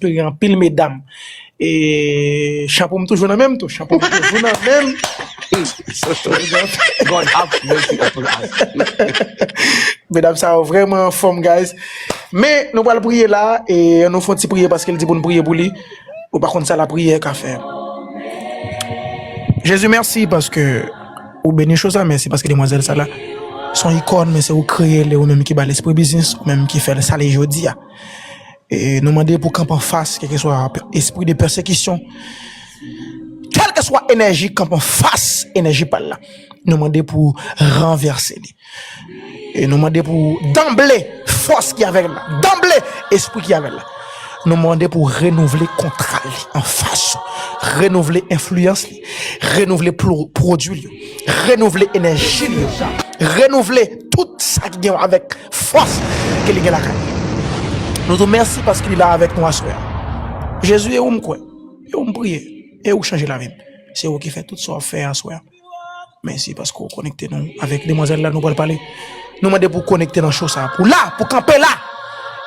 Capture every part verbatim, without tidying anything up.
Tou gen anpil medam. E chapo m toujou nan menm tou. Chapo m toujou nan menm. God have mercy upon us. Medam sa yo vrèman anfòm, guys. Men nou pral priye la, e nou fè yon ti priye paske l di pou n priye pou li. Ou pa konn sa lapriyè ka fè. Jezi, mèsi paske ou beni cho sa, mèsi paske demwazèl sa la se yon ikòn, men se ou kreye l, e ou menm ki ba l espri biznis, ou menm ki fè l sa li jodi a. E nou mande pou kanpe anfas kèlkeswa espri de pèsekisyon, kèlkeswa enèji kanpe anfas enèji pa l la. Nou mande pou ranvèse li. E nou mande pou danble fòs ki avè l la, danble espri ki avè l la. Nou mande pou renouvle kontra li anfas ou, renouvle enfliyans li, renouvle plo- pwodui li yo, renouvle enèji li yo, renouvle tout sa ki gen avèk fòs ke li gen lakay li. Nou di w mèsi paske li la avèk nou aswè a. Jezi, e ou m kwè, e ou m priye, e ou chanje lavi m. Se ou ki fè tout sa w ap fè aswè a. Mèsi paske w konekte nou avèk demwazèl la, nou pral pale. Nou mande pou w konekte nan cho sa a, pou w la, pou w kanpe la.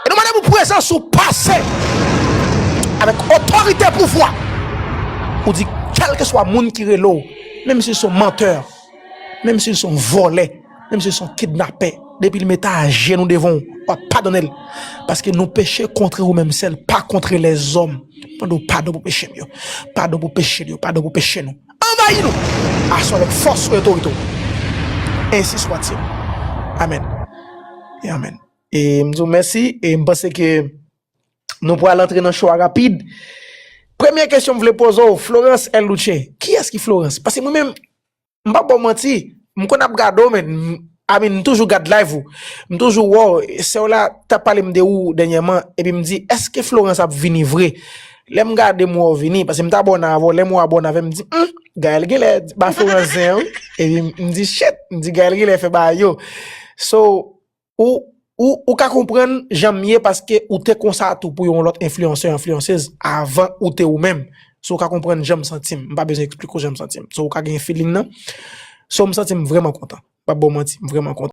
E nou mande pou prezans ou pase avèk otorite, pouvwa. Ou di, kèlkeswa moun ki rele w, menm si l se yon mantè, menm si l se yon vòlè, menm si l se yon kidnapè, depi l mete ajenou devan w, w ap padone l. Paske nou peche kontre ou menm sèl, pa kontre lèzòm. Mande w padon pou peche m yo. Padon pou peche l yo. Padon pou peche nou. Anvayi nou aswè avèk fòs ou, otorite w. Ensi swatil. Amèn. E amèn. E m di w mèsi. E m panse ke nou pral antre nan cho a rapid. Premye kesyon m vle poze w, Florence L. Louche. Kiyès ki Florence? Paske mwen menm, m p ap ba w manti, m konn ap gade w, men m, I mean, m toujou gad live ou. M toujou wè w. Sè w la t ap pale m de ou dènyèman, epi m di, èske Florence ap vini vre? Lè m gade m wè w vini, paske m t abòne avè w, lè m wè w abòne avè m, m di, hmm, Gaël genlè ba Florence zen, wi. Epi m di, shit, m di, Gaël genlè fè bagay yo. So, ou, ou, ou ka konprann jan m ye paske ou te konsa tou pou yon lòt enfliyansè, enfliyansez avan ou te ou menm. So, ou ka konprann jan m santi m. M pa bezwen eksplike w jan m santi m. So, ou ka gen feeling nan. So, m santi m vrèman kontan. M p ap ba w manti, m vrèman kontan.